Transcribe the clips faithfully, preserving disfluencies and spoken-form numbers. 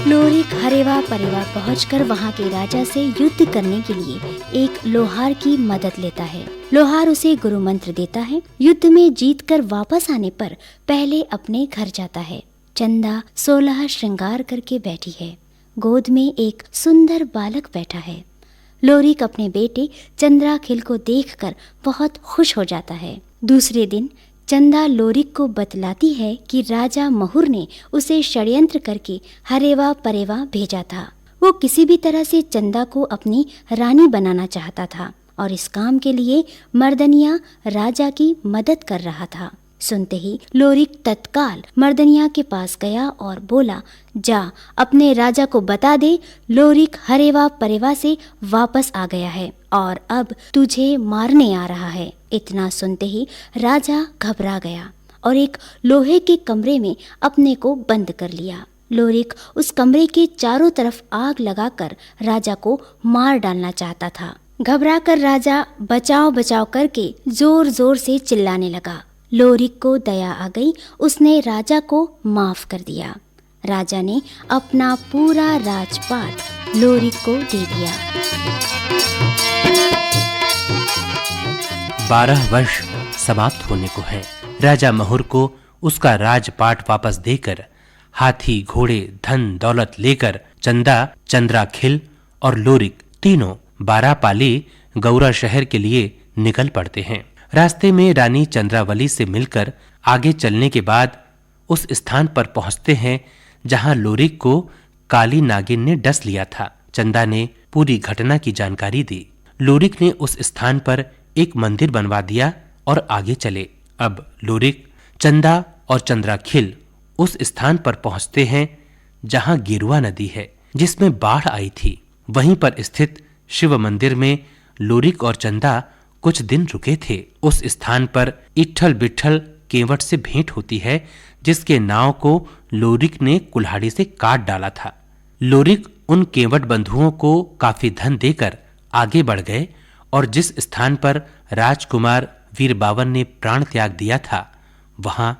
लोरिक हरेवा परेवा पहुंचकर वहां के राजा से युद्ध करने के लिए एक लोहार की मदद लेता है। लोहार उसे गुरु मंत्र देता है। युद्ध में जीतकर वापस आने पर पहले अपने घर जाता है। चंदा सोलह श्रृंगार करके बैठी है। गोद में एक सुंदर बालक बैठा है। लोरिक अपने बेटे चंद्राखिल को देखकर बहुत खुश हो जाता है। दूसरे दिन चंदा लोरिक को बतलाती है कि राजा महुर ने उसे षड्यंत्र करके हरेवा परेवा भेजा था। वो किसी भी तरह से चंदा को अपनी रानी बनाना चाहता था और इस काम के लिए मर्दनिया राजा की मदद कर रहा था। सुनते ही लोरिक तत्काल मर्दनिया के पास गया और बोला, "जा, अपने राजा को बता दे, लोरिक हरेवा परेवा से वापस आ गया है और अब तुझे मारने आ रहा है।" इतना सुनते ही राजा घबरा गया और एक लोहे के कमरे में अपने को बंद कर लिया। लोरिक उस कमरे के चारों तरफ आग लगाकर राजा को मार डालना चाहता था। घबराकर राजा बचाव बचाव करके जोर जोर से चिल्लाने लगा। लोरिक को दया आ गई, उसने राजा को माफ कर दिया। राजा ने अपना पूरा राजपाट लोरिक को दे दिया। बारह वर्ष समाप्त होने को है। राजा महुर को उसका राजपाट वापस देकर हाथी, घोड़े, धन, दौलत लेकर चंदा, चंद्राखिल और लोरिक तीनों बारापाली गौरा शहर के लिए निकल पड़ते हैं। रास्ते में रानी चंद्रावली से मिलकर आगे चलने के बाद उस स्थान पर पहुंचते हैं, जहां लोरिक को काली नागिन ने डस लिया था। चंदा ने पूरी घटना की जानकारी दी। लोरिक ने उस स्थान पर एक मंदिर बनवा दिया और आगे चले। अब लोरिक, चंदा और चंद्राखिल उस स्थान पर पहुंचते हैं, जहां गेरुआ नदी है, जिसमें बाढ़ आई थी। वहीं पर स्थित शिव मंदिर में लोरिक और चंदा कुछ दिन रुके थे। उस स्थान पर इट्ठल बिट्ठल केवट से भेंट होती है, जिसके नाव को लोरिक ने कुल्हाड़ी से काट डाला था। लोरिक उन केवट बंधुओं को काफी धन देकर आगे बढ़ गए और जिस स्थान पर राजकुमार वीर बावन ने प्राण त्याग दिया था, वहां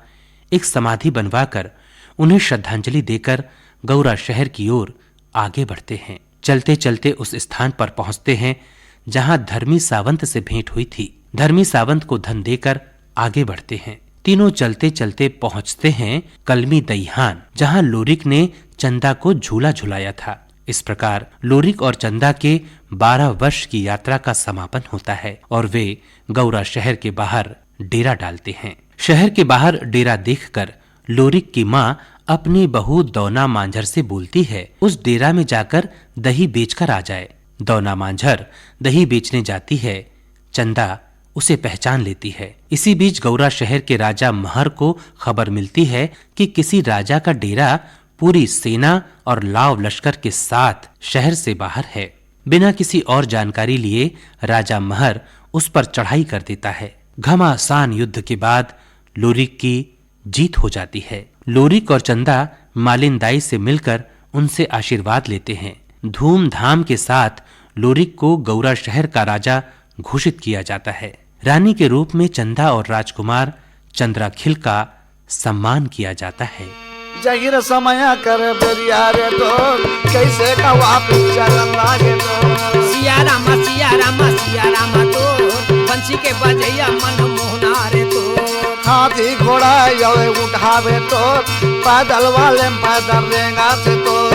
एक समाधि बनवाकर उन्हें श्रद्धांजलि देकर गौरा शहर की ओर आगे बढ़ते हैं। चलते चलते उस स्थान पर पहुंचते हैं, जहां धर्मी सावंत से भेंट हुई थी। धर्मी सावंत को धन देकर आगे बढ़ते हैं। तीनों चलते चलते पहुंचते हैं कलमी दईहान, जहां लोरिक ने चंदा को झूला झुलाया था। इस प्रकार लोरिक और चंदा के बारह वर्ष की यात्रा का समापन होता है और वे गौरा शहर के बाहर डेरा डालते हैं। शहर के बाहर डेरा देखकर लोरिक की माँ अपनी बहू दौना मांझर से बोलती है, उस डेरा में जाकर दही बेचकर आ जाए। दौना मांझर दही बेचने जाती है। चंदा उसे पहचान लेती है। इसी बीच गौरा शहर के राजा महर को खबर मिलती है कि किसी राजा का डेरा पूरी सेना और लाव लश्कर के साथ शहर से बाहर है। बिना किसी और जानकारी लिए राजा महर उस पर चढ़ाई कर देता है। घमासान युद्ध के बाद लोरिक की जीत हो जाती है। लोरिक और चंदा मालिन दाई से मिलकर उनसे आशीर्वाद लेते हैं। धूमधाम के साथ लोरिक को गौरा शहर का राजा घोषित किया जाता है। रानी के रूप में चंदा और राजकुमार चंद्राखिल का सम्मान किया जाता है। जहिर समय कर बेरिया रे तो, कैसे का वापिस चलन लागे तो। सिया रामा, सिया रामा, सिया रामा तो, बंसी के बजैया मन मोहना रे तो। हाथी घोड़ा यवे उठावे तो, पैदल वाले पैदल रेंगा से तो।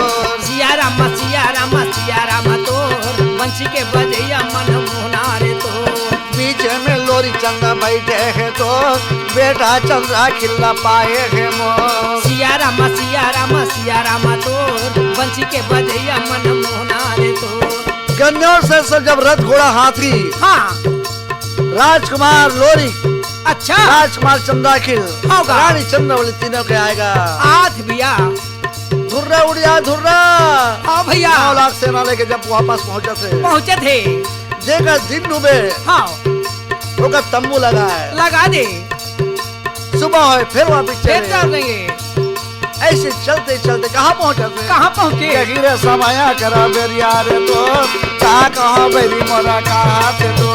सिया रामा, सिया रामा, सिया रामा तो, बंसी के बजैया मन मोहना रे तो। बीच में लोरी चंदा बैठे है तो, बेटा चंद्राखिल पाए है मोर। सिया रामा, सिया रामा, सिया रामा तो, बंसी के बजैया मन मोहना रे तो। गन्नौर से सब जब रथ घोड़ा हाथी, हाँ। राजकुमार लोरी, अच्छा। राजकुमार चंद्राखिल, होगा। रानी चंद्रावली तीनों के आएगा। आठ भैया। धुर्रा उड़िया धुर्रा। हाँ भैया। नौ लाख सेना लेके जब वापस पहुंचे थे। पहुंचे थे। जेकर दिन डूबे। हाँ। ओकर तंबू लगा है। लगा दे। सुबह होए, फिर वापिस फिर चले। चल देंगे। ऐसे चलते चलते कहाँ पहुँचे थे? कहाँ पहुँचे? यही रे समय करा बेरिया रे तो, का कहा बेरी मोरा कहा थे तो।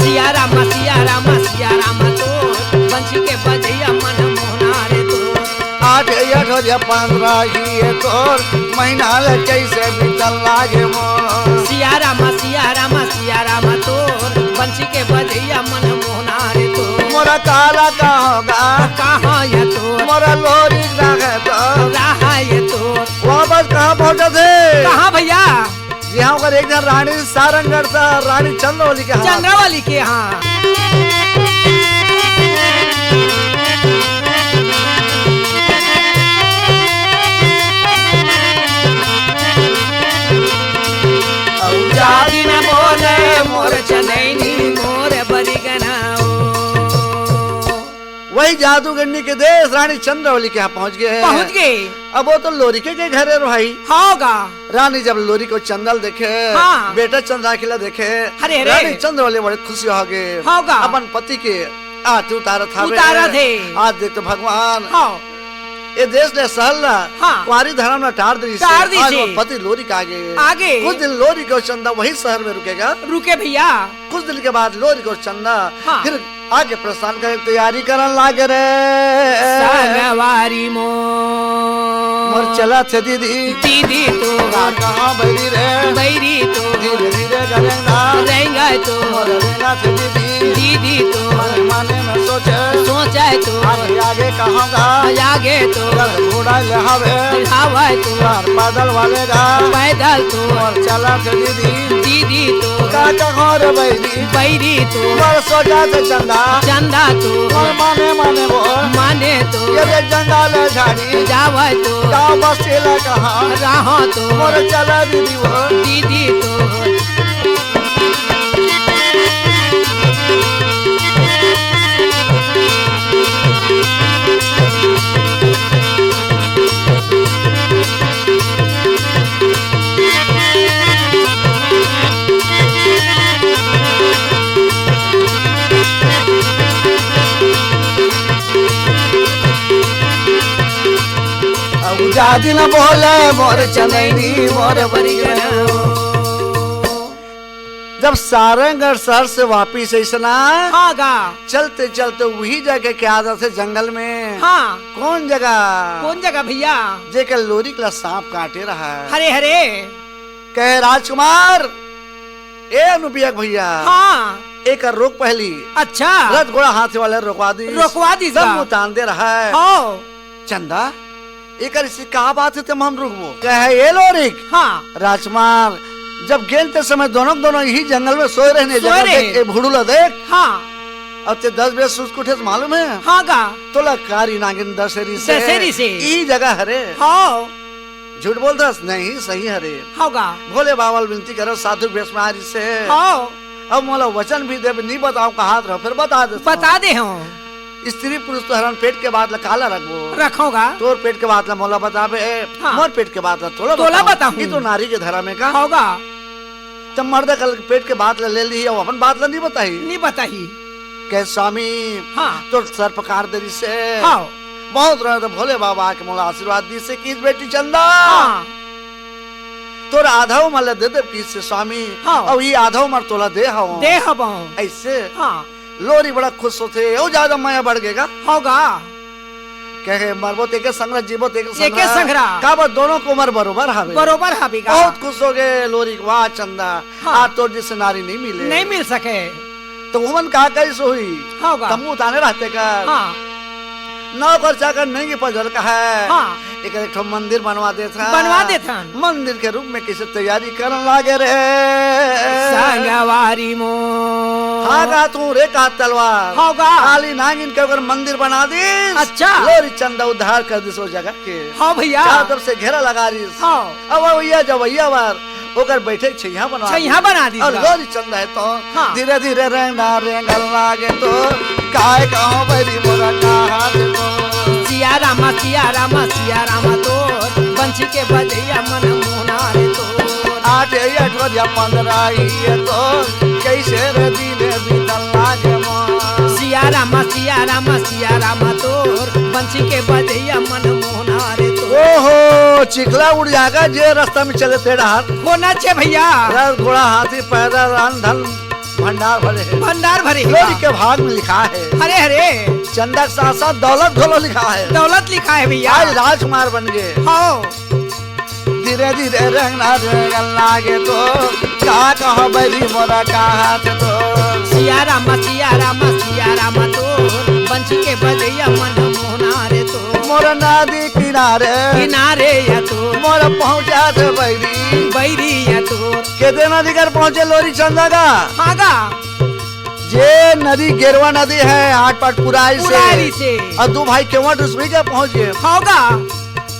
सिया रामा, सिया रामा, सिया रामा तो, बंसी के बजैया मन मोहना रे तो। आठ के ये ढोरिया पंद्रह ही ये तोर, महीना ले कैसे बीतल लागे मोर। सिया रामा, सिया रामा, सिया रामा तोर, बंसी के बजैया मन मोहना रे तोर। मोरा काला कहाँ गा? कहाँ ये तोर? मोरा लोरी रहे तो। रहा ये तोर। वापस कहाँ पहुँचत हे? कहाँ भैया? जी हाँ, ओकर एक झन रानी सारंगढ़ से, रानी चंद्रवली के यहाँ। चंद्रवली के यहाँ। अउ जादी न बोले मोर चनैनी, मोर बरिगना ओ। वही जादूगरनी के देश रानी चंद्रवली के यहाँ पहुँच गए हैं। पहुँच गए। अब वो तो लोरिके के घर है भाई। हाँ गा। रानी जब लोरिक अउ चंदा ल देखे, हाँ। बेटा चंदा के ला देखे, अरे, अरे। रानी चंद्रवली बड़े खुशी हो गए। हाँ गा। अपन पति के आरती उतारत हवे। उतारत हे। आज देख तो भगवान, हाँ। ये देश ले शहर ला, हाँ। कुंवारी धरम ला टार दिस हे। टार दिस हे। आज मोर पति लोरिक आगे। आगे। कुछ दिन लोरिक अउ चंदा वही शहर में रुकेगा। रुके भैया। कुछ दिन के बाद लोरिक अउ चंदा, हाँ। फिर आगे प्रस्थान करे के तैयारी करन लागे रे। संगवारी मोर। मोर चलत हे दीदी। दीदी तोर। कहाँ बैरी रे? बैरी तोर। धीरे धीरे गरेंगा। रेंगा तोर। मोर रेंगा थे दीदी। दीदी तोर। मने मने में सोचे। सोचे तोर। आगे आगे कहाँ गा? आगे तोर। जब घोड़ा ले हवे। हवे तोर। पैदल वाले गा। पैदल तोर। मोर चलत हे दीदी। दीदी तोर। का कहाँ रे बैरी? बैरी तोर। मोर सोचा थे चंदा। चंदा तोर। मोर माने माने वो। माने तोर। ये रे जंगल झाड़ी। जावे तोर। गाँव बस्ती ला कहाँ। रहा तोर। मोर चला दीदी वो। दीदी तोर। अब जादी न बोले मोर चनैनी, मोर बरिगना। जब सारंगढ़ शहर से वापिस अइस ना, हाँ गा। चलते चलते वही जगह के आदत हे जंगल में। हाँ। कौन जगह? कौन जगह भैया? जेकर लोरिक ला सांप काटे रहा। हरे हरे। कहे राजकुमार, ए अनुपिया के भैया, हाँ। एकर रोक पहली। अच्छा। रथ घोड़ा हाथी वाले रोकवा दिस। रोकवा दिस सब बा। उतान दे रहा है। हाँ। चंदा, एकर से का बात हे, तेम हम रुकबो? कहे, ए लोरिक। हाँ। राजकुमार, जब गेन ते समय दोनों के दोनों यही जंगल में सोए रहने सोए जगह रहे। देख, ए भुड़ू ला देख। हाँ। अब ते दस बजे सुत के उठे तो मालूम है? हाँ गा। तोला कारी नागिन दसेरी से। दसेरी से। ई जगह हरे। हाँ। झूठ बोलथस? नहीं, सही हरे। हाँ गा। भोले बाबा ल विनती करो, साधु के भेष में आ रिस हे। हाँ। अब मोला वचन भी देबे, नी बताओ कहात रहो, फिर बता दे। बता दे हूँ। स्त्री पुरुष तो हरन पेट के बात ला काला रखबो। रखोगा। तोर पेट के बात ला मोला बताबे, हाँ। मोर पेट के बात ला तोला तोला बताऊँ। बताऊँ। ई तो नारी के धर्म हे का? होगा। जब मर्द कल पेट के बात ला ले ली, अब अपन बात ला नी बताही। नी बताही। कहे स्वामी, हाँ। तोर सर्प काट दे रिस हे। हाँ। बहुत रहे तो भोले बाबा के मोला आशीर्वाद दिस हे कि बेटी चंदा। हाँ। तोर आधा उमर ला दे देब किस हे स्वामी। हाँ। अउ ई आधा उमर तोला दे हवं। दे हवं। ऐसे हाँ। लोरी बड़ा खुश होथे, अउ ज्यादा मया बढ़ गे गा। होगा। कहे, "मरबो तेके संघरा, जीबो तेके एके संघरा।" संघरा। काबर दोनों के उमर बरोबर हवे। बरोबर हवे गा। बहुत खुश हो गे लोरी, "वाह चंदा, हाँ। आज तोर जइसे नारी नहीं मिले।" नहीं मिल सके। तो उमन का कइसे होही? होगा। तम्बू ताने रहते का? हाँ। नौकर चाकर नहीं पजल का है। हाँ। एक, एक ठो मंदिर बनवा देथन। बनवा देथन। मंदिर के रूप में कइसे तैयारी करन लागे रे। संगवारी मोर। हाँ गा तू रे का तलवार। हाँ गा। काली नागिन के ओकर मंदिर बना दिस। अच्छा। लोरी चंदा उद्धार कर दिस ओ जगह के। हाँ भैया। चारों तरफ से घेरा लगा दिस। हाँ। अब भैया जब भैया बार ओकर बैठे के छैया बना छैया दिस। बना दिस अउ बा। लोरी चंदा हे तो हाँ। धीरे धीरे रेंगना रेंगन लागे तो काय कहूँ बैरी मोरा का हाथ तो। सिया रामा, सिया रामा, सिया रामा तो, बंसी के बजैया मन मोहना रे तो। आठ या अठवरिया पंद्रह ही हे तो, कैसे रे दिन बीतन लागे मोर। सिया रामा, सिया रामा, सिया रामा तो, बंसी के बजैया मन मोहना रे तो। ओहो, चिखला उड़ जाएगा जे रास्ता में चले ते डहार। होना छे भैया। रथ, घोड़ा, हाथी, पैदल, अन्न, धन, भंडार भरे हे। भंडार भरे हे। लोरी के भाग में लिखा हे। अरे, अरे। चंदा के साथ साथ दौलत घलो लिखा है। दौलत लिखा है भैया। आज राजकुमार बन गए। हाँ। धीरे धीरे रेंगना रेंगन लागे तो, का कहो बैरी मोरा का हाथ तो। सिया राम, सिया राम, सिया राम तो, बंसी के बजैया मन मोहना रे तो। मोर नदी किनारे। किनारे या तो। मोर पहुंचा थे बैरी। बैरी या तो। केते नदी कर पहुंचे लोरी चंदा का? हाँ का? जे नदी गेरवा नदी है, आठ पाट पुराई से। पुराई से। और दू भाई केवट रसोई के पहुंच गए। होगा।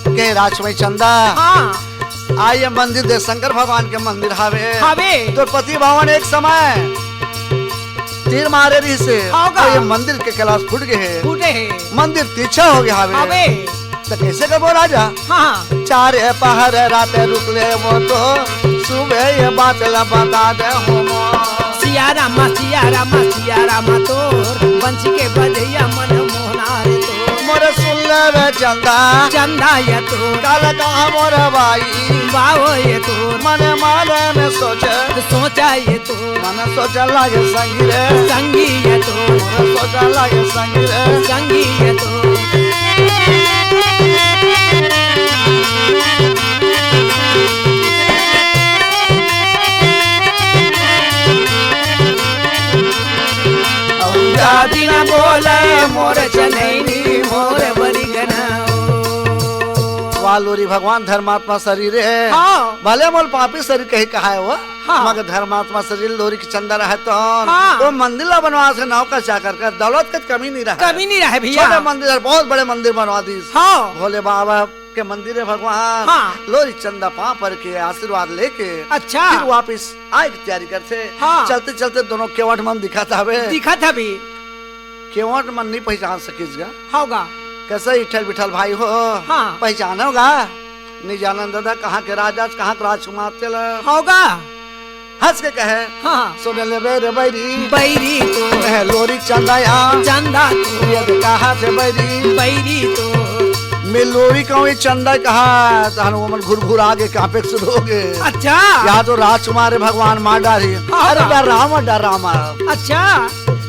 के राजकुमारी चंदा। हाँ। आ ये मंदिर दे शंकर भगवान के मंदिर हावे। हावे। तोर पति भावन एक समय तीर मारे रही से। होगा। और ये मंदिर के कैलाश फूट गए है। फूटे है। मंदिर तीछा हो गया हावे। हावे। तो कैसे करबो राजा? हाँ। चारे पहर रात रुक ले वो तो, सुबह ये बात ला बता दे हो मो। सिया रामा, सिया रामा, सिया रामा तोर, बंसी के बजैया मन मोहना रे तो। मोर सुन ले रे चंदा। चंदा ये तो। काल कहा मोर भाई। बाओ ये तो। मन माले में सोचे। सोचा ये तो। मन सोचा लागे संगी रे। संगी ये तो। मन सोचा लागे संगी रे। संगी ये तो। अउ जादी ना बोले मोर चनैनी मोर बरिगना। वाह लोरी भगवान धर्मात्मा शरीर है। हाँ। भले मोल पापी शरीर कही कहा है वो। हाँ। मगर धर्मात्मा शरीर लोरी के चंदा रहे तो हाँ। वो मंदिर ला बनवा से नौकर चाकर कर दौलत के कमी नहीं रहे। कमी नहीं रहे भैया। छोटे मंदिर है, बहुत बड़े मंदिर बनवा दीस। हाँ। भोले बाबा के मंदिर है भगवान। हाँ। लोरी चंदा पाँव पर के आशीर्वाद लेके अच्छा। फिर वापस आए की तैयारी करते। हाँ। चलते चलते दोनों केवट मन दिखा था बे। दिखा था भी। केवट मन नहीं पहचान सकिस गा। होगा। कैसे इठल बिठल भाई हो? हाँ। पहचान होगा? नहीं जानन दादा, कहाँ के राजा, कहाँ के राजकुमार तेला? होगा। हंस के कहे, हाँ। सुन ले बे रे बैरी। बैरी तो। मैं लोरी चंदा या। चंदा तो। ये तो कहा से बैरी। बैरी तो। मैं लोरी कहूँ, ये चंदा कहा, तहन वो मन घुर घुर आगे कांपे के शुरू हो गए। अच्छा। या तो राजकुमार है, भगवान मार डारी। हाँ, अरे हाँ। डर रामा, डर रामा। अच्छा।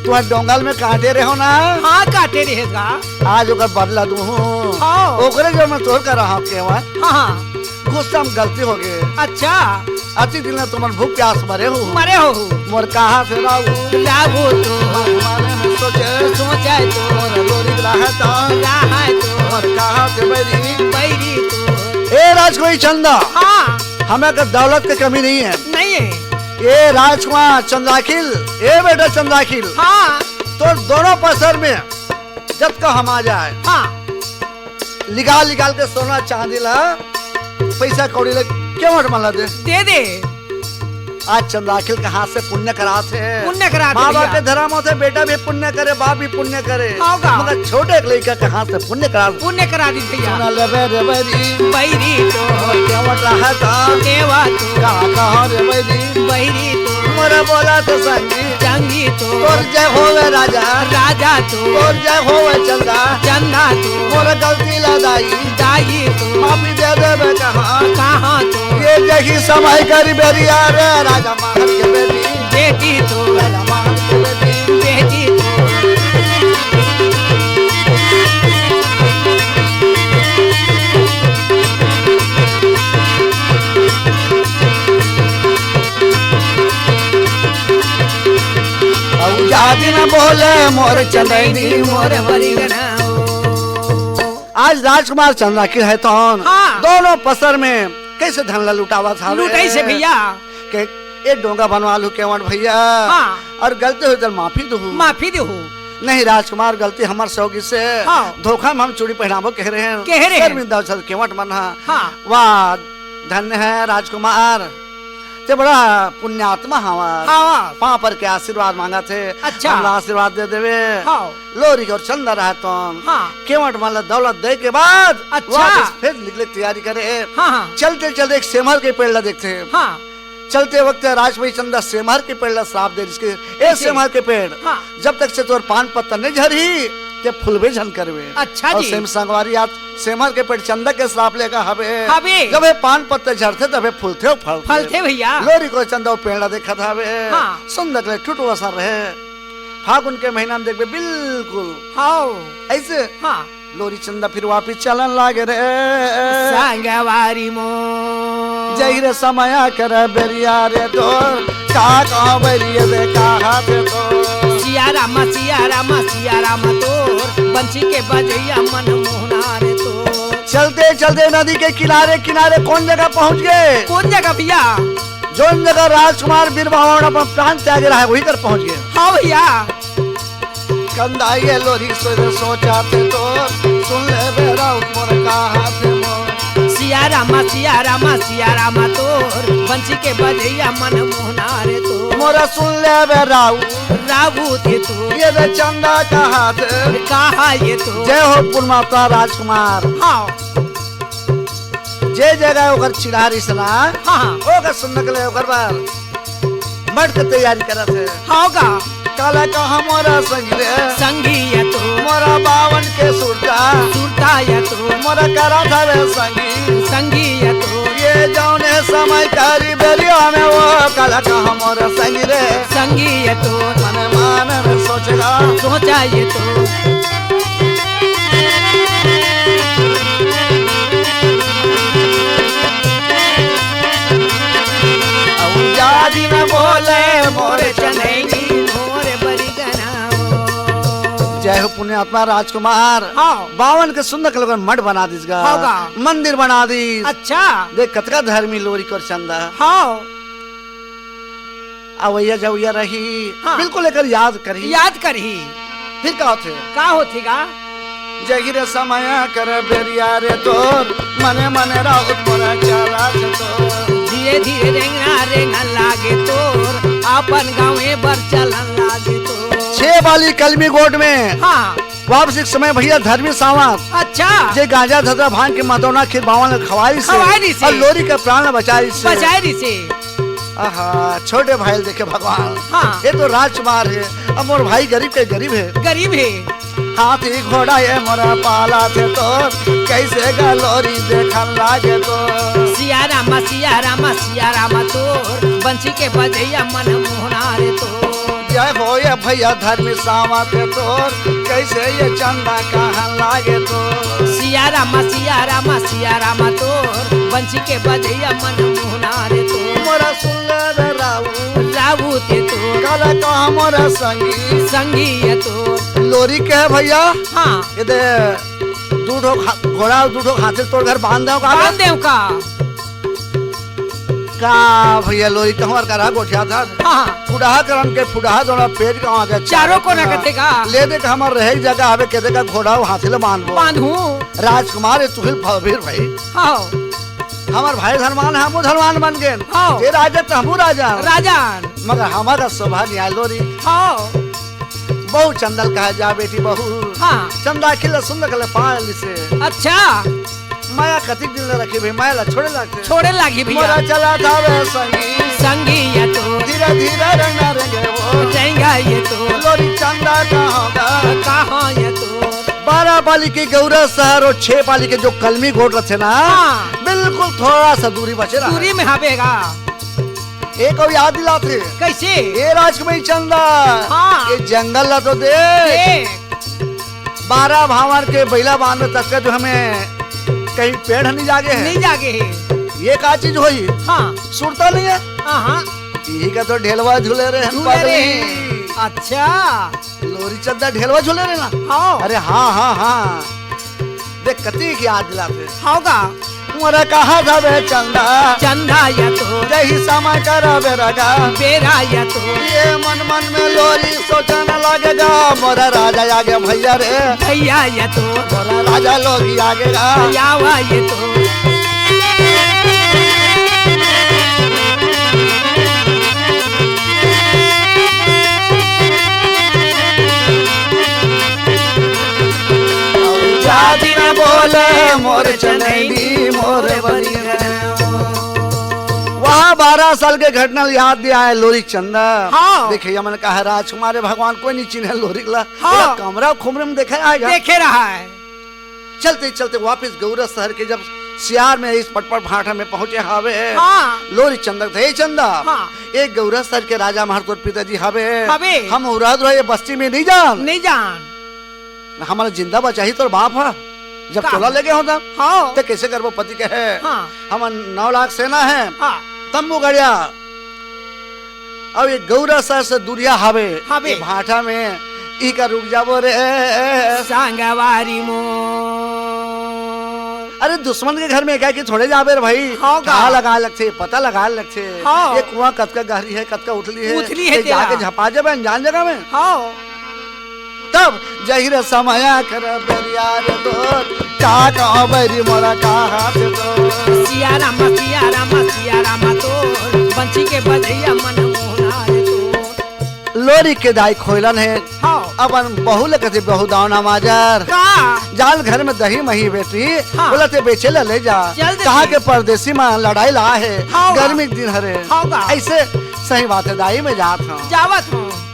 तुम्हारे डोंगल में काटे रहे हो ना? हाँ, काटे रहेगा। आज ओकर बदला दूँ हूँ। हाँ। ओकरे जो मैं तोर कर रहा हूँ केवल। हाँ, हाँ। गुस्सा में गलती हो गई। अच्छा। अति दिन ले तुमन भूख प्यास मरे हो। मरे हो। मोर कहाँ से लाऊ? लाऊ तो। मन माने में सोचे। सोचे तो। मोर लोरी रहे तो। रहे तो। मोर कहाँ से बैरी? बैरी तो। ए राजकुमारी चंदा। हाँ। हमें का दौलत की कमी नहीं है। नहीं है। ए राजकुमार चंद्राखिल, ए बेटा चंद्राखिल। हाँ। तो दोनों पसर में जब का हम आ जाए। हाँ। निकाल निकाल के सोना चांदी ला, पैसा कौड़ी ला, केवट मन ला दे। दे दे। आज चंद्राखिल के हाथ से पुण्य करा थे। पुण्य करा थे माँ बाप भैया। के धर्म होते, बेटा भी पुण्य करे, बाप भी पुण्य करे। होगा। मगर छोटे एक लड़का के हाथ से पुण्य करा थे। पुण्य करा दी भैया। सुना ले बे रे बैरी। बैरी तो। और केवट रहा था। केवट। कहाँ कहाँ रे बैरी? बैरी तो। मोरा बोला तो संगी। संगी तो। तोर जय होवे राजा। राजा तो। तोर जय होवे चंदा। चंदा तो। मोर गलती ला दाई। दाई तो। माफी दे देबे कहाँ। कहाँ तो। ये जही समय करी बेरी आ रे राजा महल के बेटी। बेटी तो। राजा महल के बेटी। बेटी तो। अउ जादी न बोले मोर चंदैनी मोर बरिगना। आज राजकुमार चंद्राखिल है तौन हाँ। दोनों पसर में कैसे धन ला लुटावा था लुटाई से भैया। के ए डोंगा बनवा लू केवट भैया। हाँ। और गलती हो तो माफी दू। माफी दू। नहीं राजकुमार, गलती हमार से होगी से। हाँ। धोखा में हम चूड़ी पहनाबो कह रहे हैं। कह रहे हैं। शर्मिंदा हो चल केवट मन हा। हाँ। वाह, धन्य है राजकुमार, ते बड़ा पुण्यात्मा हवा। हाँ। पाँव पर के आशीर्वाद मांगा थे। अच्छा। हमला आशीर्वाद दे देवे। हाँ। लोरी और चंदा रहा तुम। हाँ। केवट मन ला दौलत दे के बाद अच्छा। वापस फिर निकले तैयारी करे। हाँ, हाँ। चलते चलते एक सेमर के पेड़ ला देखते हैं। हाँ। चलते वक्त राजमई चंदा सेमहर के पेड़ ला श्राप दे, जिसके ए कैसे? सेमहर के पेड़, हाँ। जब तक से तोर पान पत्ता नहीं झरही, ते फूलबे झन करवे। अच्छा और जी। सेम संगवारी आज सेमहर के पेड़ चंदा के श्राप लेकर हवे। हवे। जब ये पान पत्ता झरथे, तबे फूलथे और फलथे। फलथे भैया। लोरी को चंदा वो पेड़ ला देखत हवे। हाँ। सुंदर ले टूट वसा रहे। फागुन के महीना में देखबे बिल्कुल। हाव। ऐसे? हाँ। लोरी चंदा फिर वापिस चलन लागे रे। संगवारी मोर। जही रे समय कर बेरिया रे तोर, का कहूँ बैरिया दे का हाथ तोर। सिया रामा, सिया रामा, सिया रामा तोर, बंसी के बजैया मन मोहना रे तोर। चलते चलते नदी के किनारे किनारे कौन जगह पहुँच गए? कौन जगह भैया? जौन जगह राजकुमार बीर बावन अपन प्राण त्यागे रहा है, वही कर पहुँच गए। हाँ भैया। कंदा ये लोरी सोच सोचा थे तो, सुन ले बेरा मोर का हाथ मोर। सिया रामा, सिया रामा, सिया रामा तोर, बंसी के बजैया मन मोहना रे तोर। मोरा सुन ले बेरा राऊ। राऊ थे तोर। ये दे चंदा का हाथ। कहा ये तोर। जय हो पुरमाता राजकुमार। हाँ। जे जगह ओकर चिढ़ा रहिस ना, हाँ। ओकर सुनने के लिए ओकर बर मठ के तैयारी करत हे। हाँ का? काला का हमारा संगी रे। संगी ये तो। मोरा बावन के सुरता। सुरता ये तो। मोरा करा था रे संगी। संगी ये तो। ये जौने समय कारी बेरिया में वो काला का हमारा संगी रे। संगी ये तो। मन मान रे सोचेगा। सोचा ये तो। अउ जाजी न बोले मोर चनैनी, मोर बरिगना। जय हो पुण्यात्मा राजकुमार। हाँ। बावन के सुंदर के लोगन मठ बना दिस गा। हाँ गा। मंदिर बना दिस। अच्छा। देख कतका धर्मी लोरी कर चंदा। हाँ। अवैया जवैया रही, हाँ। बिल्कुल एकर याद करही। याद करही। फिर का होथे? का होथे गा? जही रे समय कर बेरिया रे तोर, मने मने राउत मोरा चाला छे तोर। धीरे धीरे रेंगना रेंगन लागे तोर, आपन गाँवे बर चलन लागे तोर। छह वाली कलमी गोट में हाँ। वापसी के समय भैया धर्मी सावंत अच्छा। जे गांजा धतरा भांग के मतौना खीर बावन ल खवाई से खवाई से। अउ लोरी के प्राण ल बचाई से। बचाई से। आहा, छोटे भाई ल देखे भगवान। हाँ। ये तो राजकुमार हे, अब मोर भाई गरीब के गरीब हे। गरीब हे। हाथी घोड़ा ये मोरा पाला थे तोर, कैसे गा लोरी देखन लागे तोर। सिया रामा, सिया रामा, सिया रामा तोर, बंसी के बजैया मन मोहना रे तोर। जय हो ये भैया धर्मी सावंत तोर, कैसे ये चंदा कहन लागे तोर। सिया रामा, सिया रामा, सिया रामा तोर, बंसी के बजैया मन मोहना रे तोर। मोरा सुन ले रे राऊ। राऊ ते तोर। काला कहा मोरा संगी। संगी ये तोर। लोरी के है भैया? हाँ। ये दे, दू ठो घा-, घोड़ा अउ दू ठो हाथी तोर घर बांध देव का? बांध देव का? का भैया लोरी तोहर करा गोठिया था? हाँ। फुडहा करम के फुडहा दोनों पेट गाँव के चारों कोना कथे का? ले दे के हमर रहे के जगह हवे, कथे का घोड़ा अउ हाथी ले बांधबो। बांधू। राजकुमार ये तुहिल फबीर भाई। हाँ। हमर भाई धनवान हे, हमू धनवान बन गेन। हाँ। ये राजा त हमू राजा। राजा। मगर हमर का शोभा न्याय लोरी। हाँ। बहू चंदा ल कहा जा बेटी बहू। हाँ। चंदा खिल सुंदर कले पायल से। अच्छा। माया कतिक दिन ले रखी भाई, माया ला छोड़े लागथे। छोड़े लागी भैया। मोरा चला था वे संगी। संगी ये तो। धीरे धीरे रंगा रेंगे वो। रेंगा ये तो। लोरी चंदा कहाँ गा? कहाँ ये तो। बारह पाली के गौरा शहर अउ छह पाली के जो कलमी गोट रथे ना, हाँ। बिल्कुल थोड़ा सा दूरी बचे रहा। दूरी में हवे गा। एक अउ याद दिलात हे। कैसे? ए राजकुमारी चंदा, हाँ। ये जंगल ला तो देख। देख। बारह भावर के बैला बांध में तक जो हमें कहीं पेड़ नहीं जागे हे। नहीं जागे हे। ये का चीज होई? हाँ। सुरता नहीं हे। हाँ, हाँ। यही का तो ढेलवा झूले रहे हैं झूले रहे। पागली। अच्छा। लोरी चंदा ढेलवा झूले रहे ना? हाँ। अरे हाँ, हाँ, हाँ। देख कती के याद दिलात हे। हाँ गा। मोरा कहा था बे चंदा। चंदा या तो। जही समय करा बेरा गा। बेरा या तो। ये मन मन में लोरी सोचन लागेगा। मोरा राजा आगे भैया रे। भैया या तो। मोरा राजा लोरी आगे गा। आवा ये तो। जाति न बोले मोर चनैनी, मोर बनिया। वहाँ बारह साल के घटना याद दिया है लोरी चंदा। हाँ। देखे, यमन का है राजकुमार भगवान, कोई नहीं चिन्हे लोरी ला। हाँ। पूरा कमरा खुमरे में देखे आएगा। देखे रहा है। चलते चलते वापस गौरा शहर के जब सियार में इस पटपट भाटा में पहुंचे हावे। हाँ। लोरी चंदा कथे, "हे चंदा, हाँ। ये गौरा सर के राजा महर तोर पिताजी हावे। हावे। हम उराद रहे ये बस्ती में नहीं जान। नहीं जान। हमारा जिंदा बचाही तोर बाप हा। जब का? तोला लेगे होता, हाँ। तो कैसे करबो पति के है? हाँ। हम नौ लाख सेना है। हाँ। तंबू गड़िया। अब ये गौरा सर से दुरिया हावे। हावे। ये भाटा में ई का रुक जाबो रे। संगवारी मोर। अरे दुश्मन के घर में एकाएकी थोड़े जाबे रे भाई। हाँ का? कहाँ लगा लगथे, पता लगा लगथे। हाँ। ये कुआं कतका गहरी है, कतका उथली है। उथली है ये तेरा। जाके झपा जाबे अनजान जगह में। हाँ। तब जहिर समया कर बेरियार दोर, का कहो बैरी मोरा का हाथ दोर। सिया राम, सिया राम, सिया राम तोर, बंसी के बजैया मन मोहना रे तोर। लोरी के दाई खोइलन हे। हाँ। अपन बहू ले कथे, "बहू दाव ना माजर। का? जाल घर में दही मही बेटी, हाँ। बोला ते बेचे ला ले जा। चल दे कहाँ दे। के परदेसी में लड़ाई ला है। हाँ। गर्मी के दिन हरे।" हाँ बा। ऐसे सही बात है दाई, मैं जात हूँ। जावत हूँ।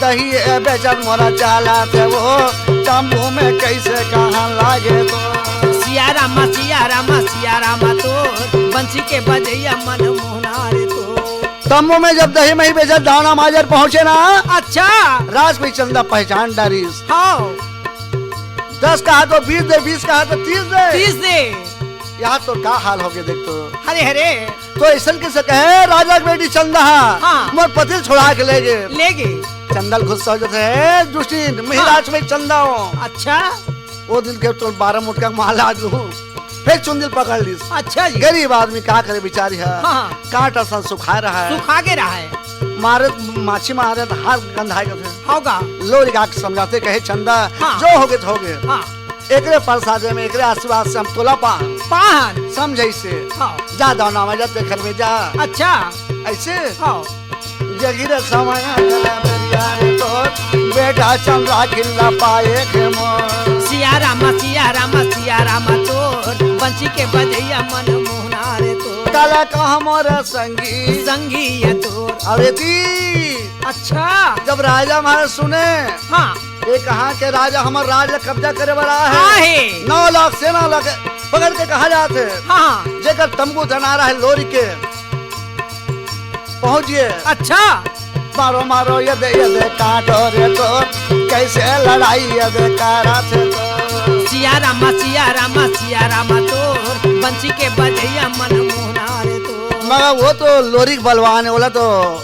दही ए बेचत मोरा चाला थे वो, तंबू में कैसे कहाँ लागे तो। सिया रामा, सिया रामा, सिया रामा तो, बंसी के बजैया मन मोहना रे तो। तंबू में जब दही मही बेचत दाव ना माजर पहुंचे ना, अच्छा। राजकुमार चंदा पहचान डारिस। हाँ। दस कहा तो बीस दे, बीस कहा तो तीस दे। तीस दे। यहाँ तो का हाल हो गया देख तो। हरे हरे। तो ऐसन कैसे कहे, राजा के बेटी चंदा हा, हाँ। मोर पति ल छोड़ा के ले गे। ले गे। चंदा ल गुस्सा हो जाथे, "हे दुष्टिन, मैं ही हाँ। राजकुमार चंदा हूँ।" अच्छा। वो दिन के तो बारह मुटका माला आज लूँ। फिर चुंदी ल पकड़ लीस। अच्छा जी। गरीब आदमी का करे बेचारी है। हाँ। कांट असन सुखा रहा है। सुखा के रहा है। मारे माछी मारे तो हाथ गंधाए के थे। होगा। लोरी गा के समझाथे, कहे, "चंदा, हाँ। जो होगे तो होगे।" हाँ। एकरे प्रसाद में, एकरे आशीर्वाद से हम तोला पाहन। पाहन। समझे से। हाँ। जा दाव ना माजर ते घर में जा। अच्छा। ऐसे? हाँ। जगिर समय अंगना दरिया रे तोर, बेटा चंदा खिल्ला पाए के मोर। सिया रामा, सिया रामा, सिया रामा तोर, बंसी के बजैया मन मोहना रे तोर। काला कहा मोर संगी। संगी ये तोर। अरे दी। अच्छा। जब राजा महाराज सुने, हाँ। ये कहाँ के राजा हमर राज ला कब्जा करे वाला है। आहे। नौ लाख सेना ला के पकड़ के कहा जात है। हाँ। जेकर तंबू तना रहा है लोरी के। पहुंचिए। अच्छा। मारो, मारो, ये दे, ये दे, काटो रे तो, कैसे लड़ाई ये दे, कारा थे तो। सिया रामा, सिया रामा, सिया रामा तो, बंसी के बजैया मन मोहना रे तो। मगर वो तो लोरिक बलवान है, बोला तो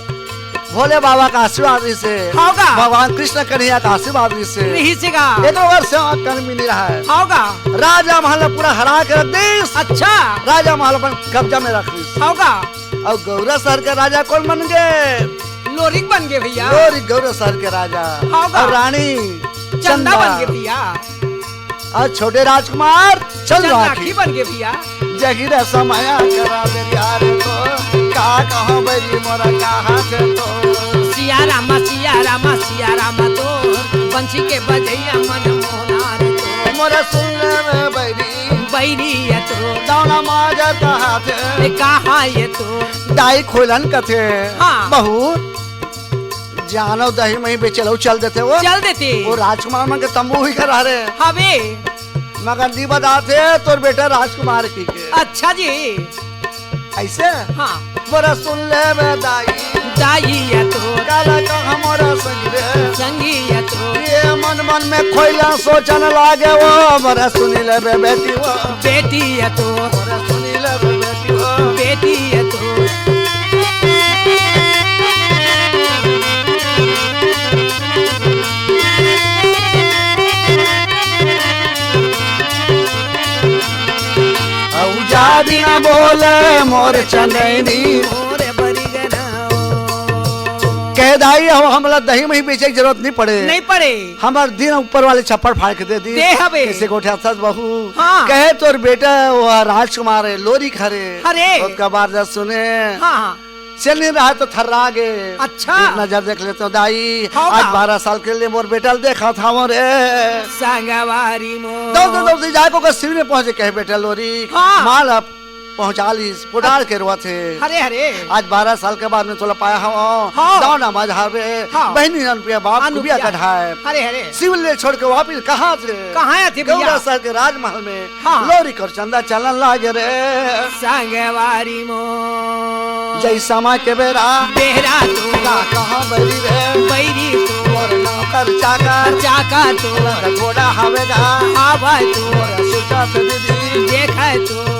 भोले बाबा का आशीर्वाद इसे, होगा। भगवान कृष्ण कन्हैया का आशीर्वाद इसे। नहीं सीगा। एक बार सेवा कर्मी नहीं रहा है। होगा। राजा महल पूरा हरा के रख दीस। अच्छा। राजा महल अपन कब्जा में रख लीस। होगा। अउ गौरा शहर के राजा कोन बन गे? लोरिक बन गे भैया। लोरिक गौरा शहर के राजा। होगा। अउ रानी चंदा चंदा। बन गे भैया। अउ छोटे राजकुमार चंद्राखी। चंद्राखी बन गे भैया। जहिरा समया करा दे यार तो, का कहो बैरी मोरा का हाथ तो। सिया रामा, सिया रामा, सिया रामा तो, बंसी के बजैया मन मोहना रे तो। मोरा सुन ले बैरी। बैरी ये तो। दावना माजर कहा थे। ए, कहा ये तो। दाई खोलन कथे। हाँ। बहू, जानो दही मही बेचेल, अउ चल देते वो। चल देते। वो राजकुमार मन के तंबू ही करा रे। हवे। मगर नी बताते तोर बेटा राजकुमार की के। अच्छा जी। ऐसे? हाँ। मोरा सुन ले बे दाई। दाई ये तो। काला का हमारा संग रे। संगी ये तो। ये मन मन में खोइला सोचन लागे वो, मोरा सुन ले बे बेटी वो। बेटी ये तो। मोरा सुन ले बे बेटी वो। बेटी ये तो। अउ जा बिना बोले मोर चंदैनी। मोरे बरिगना। कहे दाई, हम, हमला दही मही बेचे के जरूरत नहीं पड़े। नहीं पड़े। हमार दिन ऊपर वाले छप्पड़ फाड़ के दे दी। दे हवे। कैसे गोठियाथस बहू। हाँ। कहे तोर बेटा वो राजकुमार है, लोरिक हरे। हरे। ओतका बार जब सुने। हाँ, हाँ। चल नहीं रहा तो थर्रा गे। अच्छा। एक नजर देख लेते हो दाई। हाँ, आज हाँ। बारह साल के लिए मोर बेटा ल देखा था वो रे। संगवारी मोर। दौड़, दौड़, दौड़, जाके ओकर शिविर में पहुंचे, कहे, "बेटा लोरिक, हाँ। माल अब पहुंचा लिस, पोटार के रोवत हे। अरे, अरे। आज बारह साल के बाद में तोला पाया हवं। हाँ। दाव ना माझ हारबे। हाँ। बहिनी अनुप्रिया बाप कुबिया कढ़ाए। अरे, अरे। सिविल ले छोड़ के वापिस कहाँ आथे? कहाँ आथे भैया? गौरा शहर के राजमहल में। हाँ। लोरिक अउ चंदा चलन लागे रे। संगवारी मो। जय समा के बेरा। बेरा तो। का कहाँ बैरी रे? बैरी तो। मोर नौकर चाकर। चाकर तो। घोड़ा हवे गा। हावय तो। मोर सुचत दीदी। देखय तो।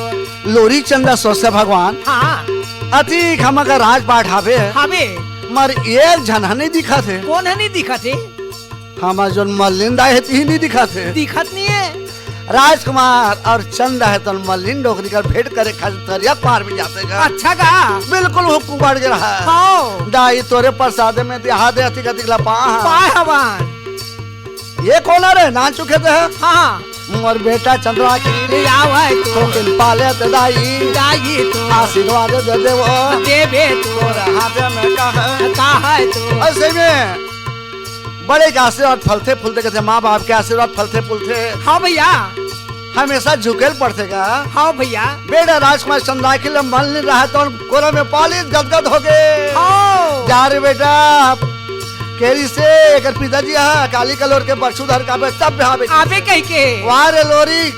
लोरी चंदा सोचथे भगवान। हाँ। अतिक हमर राजपाट हावे। हावे। मर एक झन ह नइ दिखत हे। कोन ह नइ दिखत हे? हमर जोन मल्लिन दाई हे तिही नइ दिखत हे। दिखत नइ हे। राजकुमार अउ चंदा हे तोन मल्लिन डोकरी कर भेंट करे खातिर तरिया पार में जाथे गा। अच्छा का? बिल्कुल हुक्कू बढ़ गे रहा। हाँ। दाई तोरे प्रसाद में दिहा दे अतिक अतिक ला पा। पाय हवन। ये कोन हरे? नान चुके थे। हाँ। मोर बेटा चंद्रा की। ले आवय तो। तो किन पाले ते दाई। दाई तो। आशीर्वाद दे देवो। देबे तो। तोर हाथ में कह। कहा है तो। अइसे में बड़े के आशीर्वाद फलथे फूलथे, कथे माँ बाप के आशीर्वाद फलथे फूलथे। हाँ भैया। हमेशा झुकेल पड़थे गा। हाँ भैया। बेटा राजकुमार चंद्राखिल मन नइ रहा तो कोरा में पालिस गदगद हो गे। हाँ। जा रे बेटा, केरी से एकर पिताजी हा काली कलोर के बरछू धर के आबे तब आबे। आबे कहि के। वाह रे लोरी,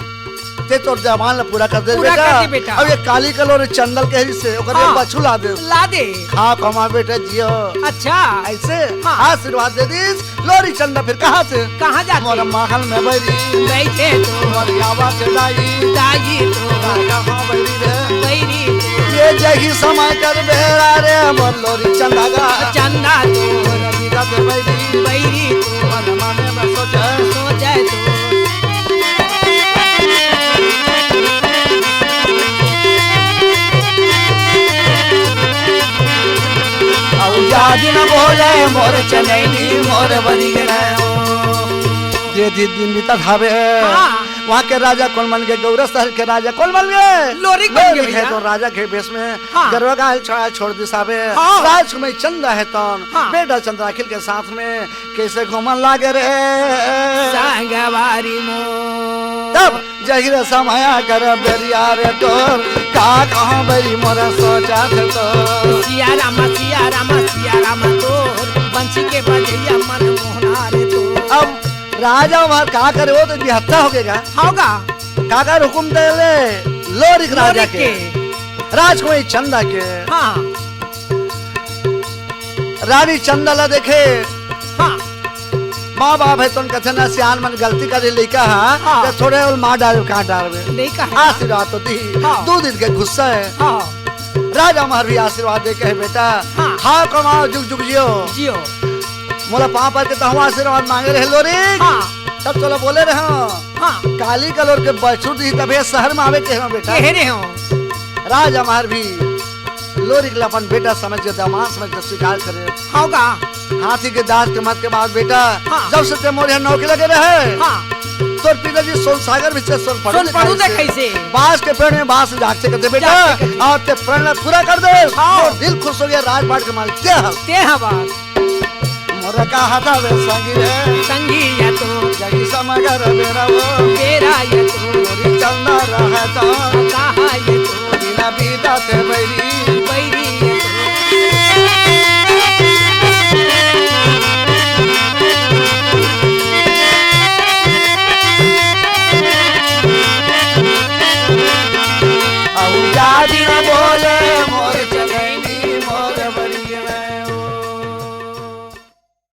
ते तोर जमान ला पूरा कर दे पूरा बेटा। कर दे बेटा। अब ये काली कलोर चंदल केरी से ओकर हाँ। बरछू ला दे। ला दे। खा कमा बेटा जियो। अच्छा। अइसे हाँ। आशीर्वाद दे दिस। लोरी चंदा फिर कहाँ से? कहाँ जाथे? मोर महल में बैरी। बैठे तो। मोर आवाज दाई। दाई तो। कहाँ बैरी रे? बैरी तो। ये जही समय कर बेरा रे, मोर लोरी चंदा गा। चंदा तो। मोर बिरत बैरी। बैरी तो। मन माने में सोचे। सोचे तो। अउ जा दिन बोले मोर चनैनी मोर बरी गे रहे हो। धीरे धीरे दिन बीतत हावे। हाँ। वहाँ के राजा कोन बन गे? गौरा शहर के राजा कोन बन गे? लोरिक बन गे लोरिक हे भैया। तो राजा के भेष में हाँ। गरवा गाय छोड़ा छोड़ दिस हावे। हाँ। राजकुमारी चंदा हे तोन हाँ। बेटा चंद्राखिल के साथ में कइसे घूमन लागे रे? संगवारी मोर। तब जही रे समय कर बेरिया रे तोर, का कहाँ बरी मोर सोचत हे तोर। सिया राम, सिया राम, सिया राम तोर, बंसी के बजैया मन मोहना रे तोर। अब राजा वहाँ का करे, वो तो निहत्था हो गे गा। होगा। का कर हुकुम दे ले लोरिक राजा लोरिक के, के। राजकुमारी चंदा के। हाँ। रानी चंदा ला देखे। हाँ। माँ बाप हे तोन कथे ना, सियान मन गलती करे लइका हा, हाँ। तो थोड़े ओल मार डारे, काट डारबे। लइका हे। आशीर्वाद तो दी। हाँ। दू दिन के गुस्सा हे। हाँ। राजा महर भी आशीर्वाद दे कहे, "बेटा, हाँ। खाव कमाव, जुग जुग जियो।" जियो। मोला पाँव पर के तहूँ आशीर्वाद मांगे रहे लोरिक। हाँ। तब तोला बोले रहे हो। हाँ। काली कलोर के बछरू दिही तभे शहर में आवे कहे हो बेटा। कहे रहे हो। राजा महर भी लोरिक ला अपन बेटा समझ के, दामाद समझ के स्वीकार करे। होगा। हाथी के दांत के मत के बाद बेटा, हाँ। जब से ते मोर यहाँ नौकरी लगे रहे, हाँ। तोर पिताजी सोन सागर भी से सोन पड़ू सोन पड़ू देखाइस हे। देखाइस हे। बांस के पेड़ में बांस जागते कहते बेटा, जागते कहते। अउ ते प्रण पूरा कर दे। हाँ। अउ दिल खुश हो गया, राजपाट के मालिक ते हस। ते हस बस। मोर का हाथ आवे संगी रे। संगी या तो। जगी समगर बेरा वो। बेरा या तो। तोरी चंदा रहता। कहा ये तो। बिना बीता ते बैरी।